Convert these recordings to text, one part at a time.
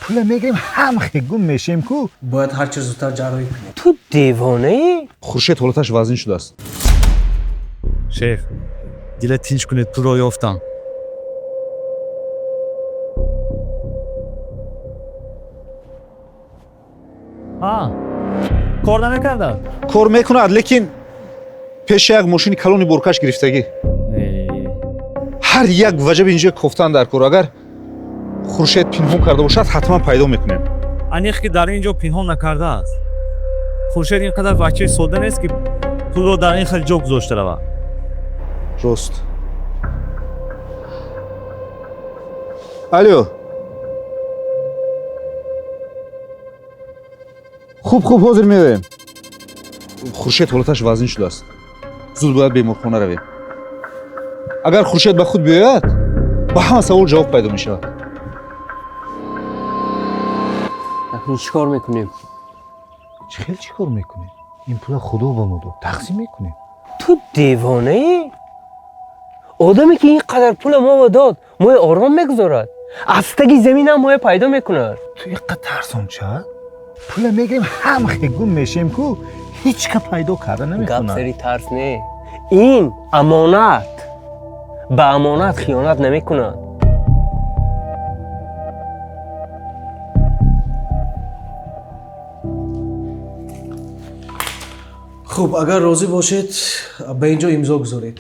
Пула мегирем, ҳам гум мешем ку. Бояд ҳарчи зудтар ҷарроҳӣ кунем. Ту девонаӣ? Хуршед ҳолаташ вазнин шудааст. Шеф, дила тинч кунед, пулро ёфтам. Кор намекарда? Кор мекунад, лекин пеши як мошини калони боркаш гирифтагӣ. Ҳар як ваҷаби инҷо кофтан дар кор. Агар Хуршед пинҳон карда бошад, ҳатман пайдо мекунем. Аниқ ки дар ин ҷо пинҳон накардааст. Хуршед ин қадар бачаи содда нест, ки пулро дар ин хел ҷо гузошта равад. Рост. Алё, хуб, хуб, ҳозир меоем. Хуршед ҳолаташ вазнин шудааст, зуд бояд беморхона равем. Агар Хуршед ба худ биёяд, ба ҳама савол ҷавоб пайдо мешавад. Акнун чӣ кор мекунем? Чӣ хел чӣ кор мекунем? Ин пула Худо ба мо дод, тақсим мекунем. Ту девонаӣ? Одаме ки ин қадар пула мо дод, моя ором мегузорад? Аз таги заминам моя пайдо мекунад. Ту иққа тарсонча? Пула мегирем, ҳам гум мешем ку, ҳеҷ ка пайдо карда Гап намекунад. сари тарс не, ин амонат. Ба амонат хиёнат намекунад. Хуб, агар розӣ бошед, ба ин ҷо имзо гузоред.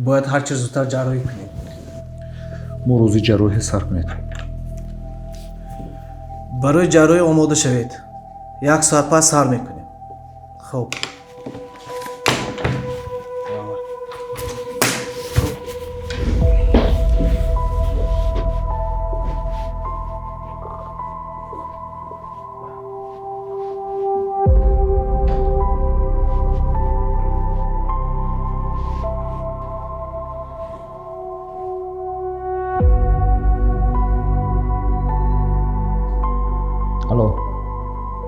Бояд ҳарчи зудтар ҷарроҳӣ кунем. Мо рӯзи ҷарроҳӣ сар кунед. Барои ҷарроҳӣ омода шавед, як соат пас сар мекунем. Хуб. Алло,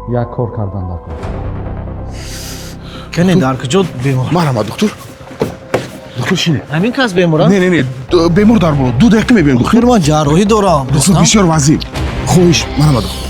як кор кардан дар кор. Кане, дар куҷо бемор? Марҳамат, доктор, доктор, шине. Ҳамин кас беморам? Не, не, не, бемор дар боло, 2 дақиқа мебиём, доктор. Ман ҷарроҳӣ дорам. Доктор, бисёр вазин, хоҳиш, марҳамат, доктор.